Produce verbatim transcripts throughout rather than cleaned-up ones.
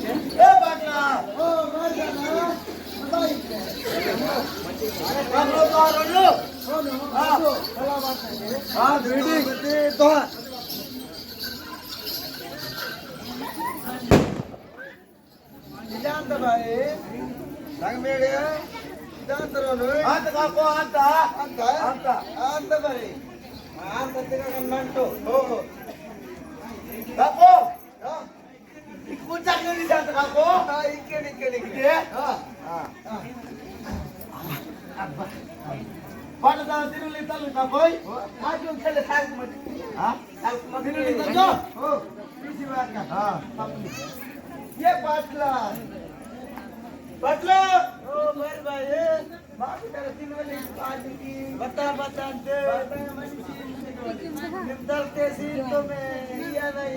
ए पाटला। ओ, पाटला। पाटला, पाटला। हाँ। हाँ, दीदी, दीदी, तो। जानता भाई, संग मेरे, जानता रहो, नहीं? अंत काको, अंत। अंत, है? अंत। अंत भाई। अंत तेरा कन्नंटो। हो, हो। काको। हाँ। इक्को चाकरी नहीं जानता काको। हाँ, इक्के, इक्के, इक्के। इक्के? हाँ। हाँ। हाँ। पाटदान तिरुली तल काको। हाँ, जो चले साथ में। हाँ? तिरुली तल जो। हो, इसी बात का। हाँ। ये पाटला। पाटला। ओ, भाई, भाई, ये। बाबू तेरा तीन वाली पार्टी की। बता, बता, दे। बता, मनी की। निम्दल के सीन तो मैं, ये नहीं।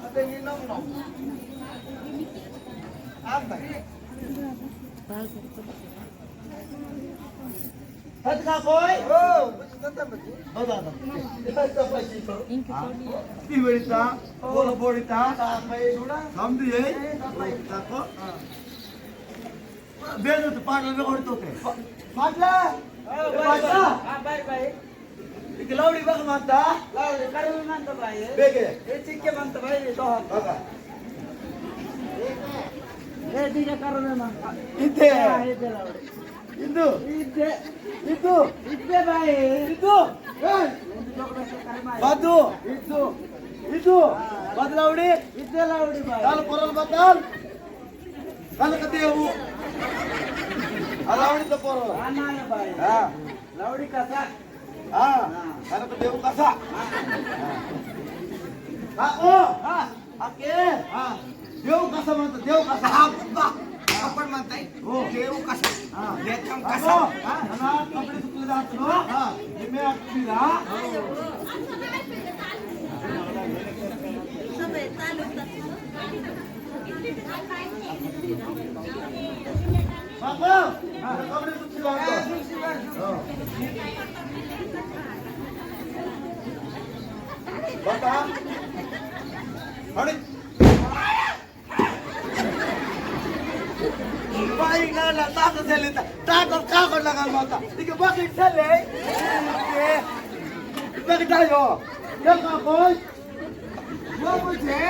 अबे, ये नम, नम। आप भाई। हद का कोई? ओ, कुछ तो तब की। बता दो। इनकी हाँ। छोड़िए। ती बड़ी ता, बोलो बड़ी ता। ता, भाई, सुना। समझी है? ए, ता, भाई। ता को? हाँ। बेनु तो पाटला में ओढ़ तो के। पा-, पाटला? हाँ, ए, भाई, पाटला? हाँ, भाई, भाई। इक लावड़ी बग मानता? लावड़ी करू मानता भाई। बेगे? ए चिक्के मानता भाई, तो। बगा। ए, धीरे करू में मानता। इते। हाँ, इते लावड़ी। इंदु। इते। इंदु। इते भाई। इंदु। ए। बादू। इंदु। इंदु। बादू लावड़ी। इते लावड़ी भाई। काल पोरल बताल। कनक देऊ। आ लावड़ी तो पोरो। हाँ, ना, ना, भाई। हाँ। लावड़ी कसा? हाँ। हाँ। कनक देऊ कसा? हाँ। हाँ, ओ। हाँ। आके? हाँ। देऊ कसा म्हणतो, देऊ कसा? हाँ, बा। आपण म्हणताय? हो। देऊ कसा? हाँ। देतम कसा? हाँ, ना, कपडे सुकले जात नो? हाँ। ये मैं आपकी रा। बाबा, हाँ, कपडे सुकले जात नो? हाँ। बता। अरे। बाई ना ना, ताको सेले ता, ताको काको लगा माता। इके बाकी सेले। ए, बाकी डायो। चल का कोई। वो मुझे।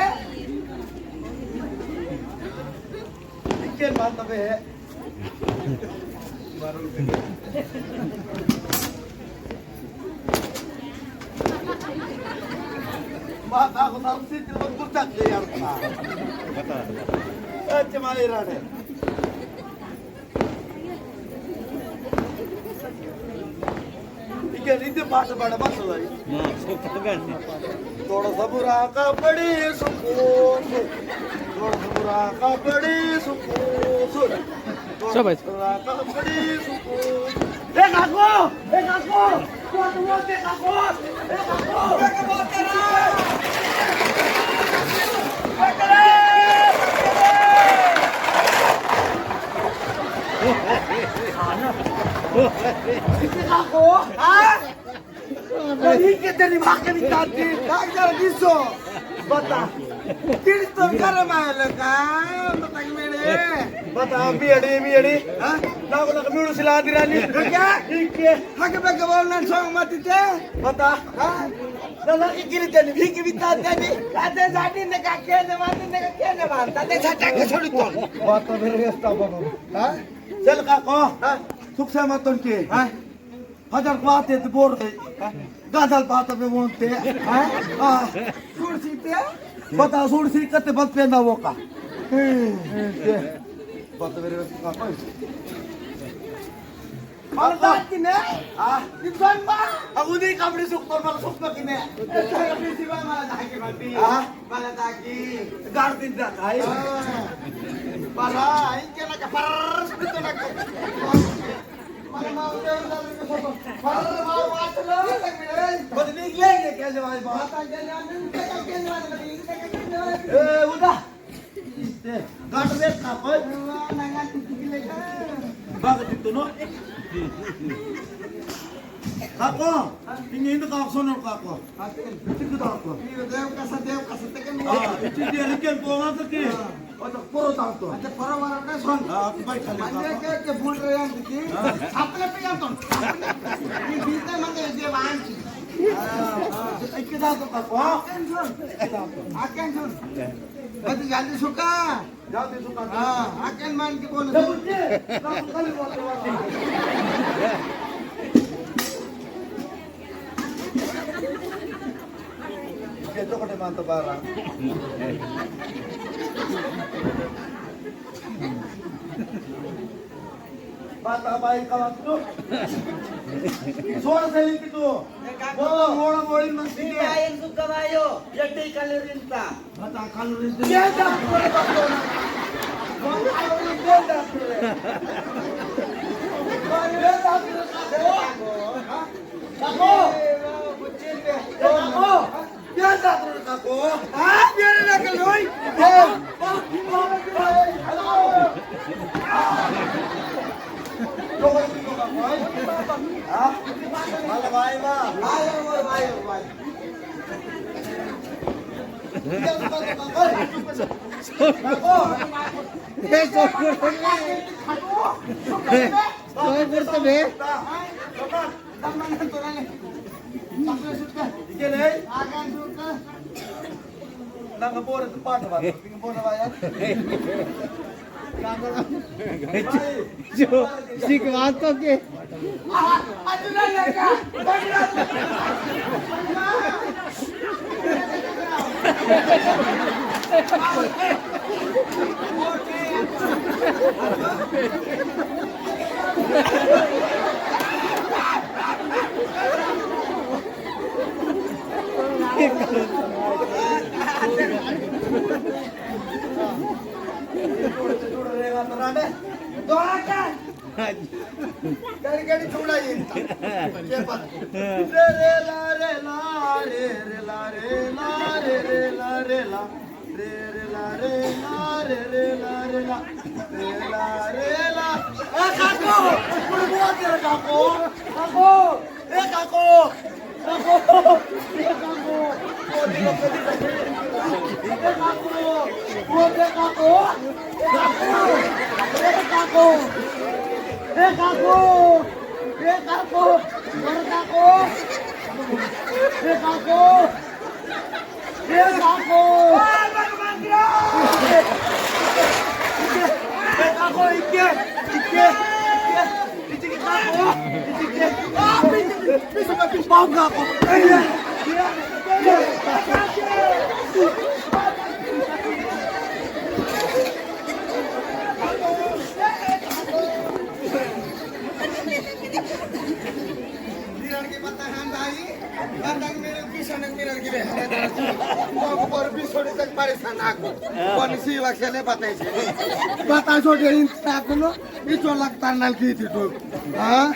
इके माता बे। माता को नाम से दिल में गुस्सा दे यार। अच्छा, मारे राणे। इके रीते पास बड़ा मत हो भाई। हाँ, इसको पकड़ के। थोड़ा सा बुरा का बड़ी सुकून। थोड़ा सा बुरा का बड़ी सुकून। सब है। ए काको, ए काको, तू तो मत दे काको, ए काको। ए काको, हाँ? कहीं के तेरी माँ के भी ताती, डॉक्टर दिसो, बता, किस तो गरम आया लगा, बता मेरे। बता, बियड़ी, बियड़ी, हाँ? ना बोला कि म्यूल सिला दी रानी। क्या? ठीक है। हक पे के बोलना सॉन्ग मत दे। बता। हाँ? ना, ना, इकिरी तेरी भी की भी ताती नहीं। ताते जानी ने का के जवान ने का के जवान, ताते साटा के छोड़ी तो। बात तो मेरे स्टॉप बाबा। हाँ? चल का को? हाँ? सुख से मत उनके। हाँ? हजार बात है तो बोल रहे। गादल बात पे बोलते हैं। हाँ? सुरसी ते? बता, सुरसी कते बस पेंदा वो का? बता मेरे को का कोई? माल बात की ने? हाँ? निजाम बा? अब उन्हीं कपड़े सुख पर माल सुख पर की ने? तेरे भी सिवा माल धागे माटी। हाँ? माल धागे। गाड़ दिन जाता है। हाँ। माला, इनके ना का पर, सुख तो ना का। बस निकलेंगे क्या जवाई बात? ए, उदा। गाट में था कोई। बाग दित्तो नो। काको, इंगे इंद काको सोनो काको। काको। इचिक दाको। ये देव कसा, देव कसा, तेकन हाँ, इचिक ये लिखेन पोगा तो के। हाँ। अच्छा, पोरो दाको। अच्छा, पोरो वाला का सोन। हाँ, भाई खाली अंदर काको। के, के बोल रहे हैं कि हाँ। छापले पे या तो। ये बीते मत ये वांची। हाँ, हाँ। इचिक दाको काको। आकेन सोन। इचिक दाको। आकेन सोन। बस जल्दी सुका। जाओ, दे दो, काट दो। हाँ, आकेन मान के बोल। जब उठे, ना तो खाली बोल दो। ये तो कटे मान तो बारा। बात आ भाई का बात तो। सोर से लिख तू। बोलो, मोड़ मोड़ी मत कीजिए। बायन सुख कमायो, यट्टी कलरिंता। बता, कानून से बेटा, पूरे बात को ना। कौन कानून से बेटा, पूरे? कौन बेटा, पूरे का दे? हाँ? काको? ए, बाबा, बुच्ची पे। ए, काको? बेटा, पूरे काको? हाँ, मेरे ना कल होई। ए, बा, बा, बा, हेलो। तो कोई भी को काको, हाँ? हाँ? माला भाई, माँ। भाई, भाई, भाई, भाई। ए, सोकुर। ए, सोकुर तो बे। इके ले। नंग बोरे तो पाठ बात, बोरे बाया। जो, सिखवा तो के। दोड़ा का? गड़ी गड़ी चूड़ा ये। के बात? रे रे ला रे ला रे रे ला रे ला रे रे ला रे ला रे ला रे ला रे ला रे ला रे ला। ए काको, कुड़ बुआ तेरा काको, काको। ए काको, काको, ए काको, ए काको, ए काको, ए काको, ए काको, ए काको, ए काको। ए काको। ए काको, इके, इके, इके, इके काको, इके, इके, इके काको। मिरर की पत्ता खान भाई, पत्ता की मिरर की सनक मिरर की बे। और भी छोटे तक परेशान ना को। कौन सी वक्त से ले पता है? पता सो जे इन ताकुनो, इचो लगता नल की थी तो। हाँ?